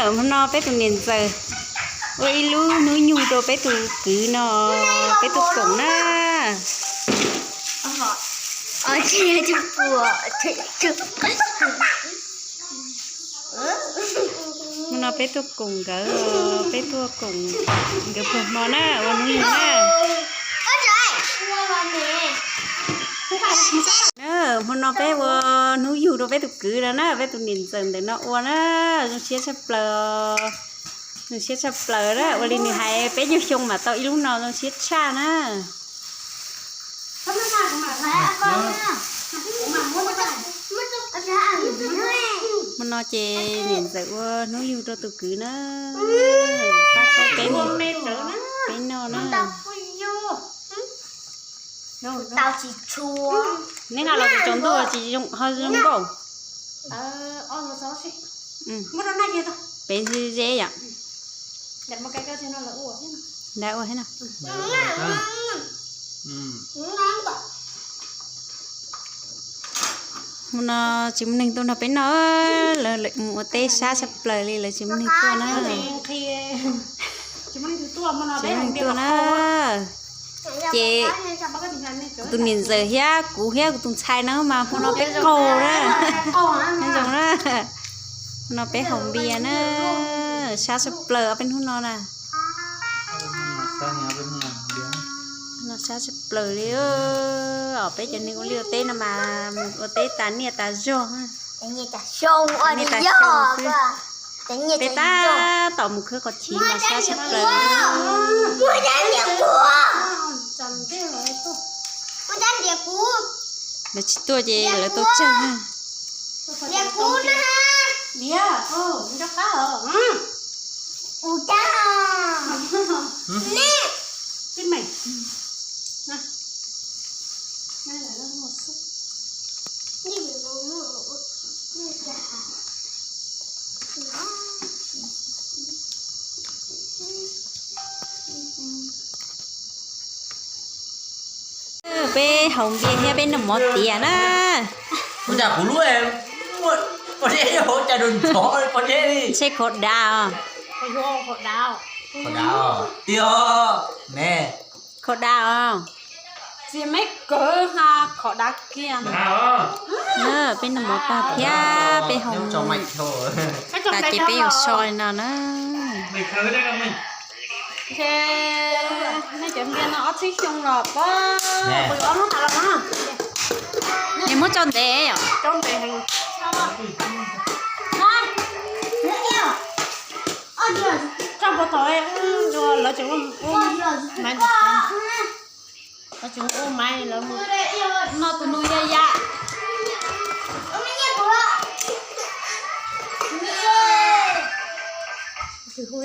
Hmo no peb tus niam ntxawm ua ib lub hnub nyoog rau peb tus kwv no, peb tuaj koom na. Hmo no peb tuaj koom nkawd, peb tuaj koom nkawd pluag hmo na, ua hnub nyoog na. Hmo no peb ua hnub yug rau peb tus kwv no na, peb tus niam ntxawm ntawm no ua na, zoo siab tshaj plaws. Zoo siab tshaj plaws na, ua li nws hais peb nyuag xyoo mam tau ib lub no zoo siab tshaj na. Hmo no ces niam ntxawm ua hnub yug rau tus kwv na. Pab saib peb, peb noj na. Neb nqa los tsaus ntuj tsis ho zoo nkauj. Peb ze yom. Nda ua thiab no. Hmo no tsis muaj neeg tuaj nrog peb noj, lawv mus ua teb sab tshaj plaws li, lawv tsis muaj neeg tuaj na. Tsis muaj neeg tuaj na. Ces tus niam ntxawm thiab kuv thiab kuv tus ntxhais na mas hmo no peb qaug na. Nyob zoo na. Hmo no peb haus npias na, sab tshaj plaws peb hnub no na. No sab tshaj plaws li. Peb cov neeg ua liaj ua teb no mas mus ua teb tas niaj tas zog. Niaj tas xyoo xwb. Peb tab tom mus khwb qhov chiv mas sab tshaj plaws. Lawv tsis tuaj ces lawv tuaj tsawg na. Peb haus npias thiab peb noj mov tiav na. Ua cas kuv lub, ua cas hauv cas rau nrov pov deb li. Seb khov dav os. Khov dav os. Tiag os. Ne. Khov dav os. Txiv me kawg ha khov dav kiag. Peb noj mov tag thiab peb haus tas ces peb yuav so li no na. Ces nej cov npias no ob txhiab xyoo los pob, kuv yuav ob hnub tas los no. Nws muab tso ntev os. Tso puag thaum lawv tseem ua maiv, lawv tseem ua maiv lawv mus noj tus nus yaj yaj. Hu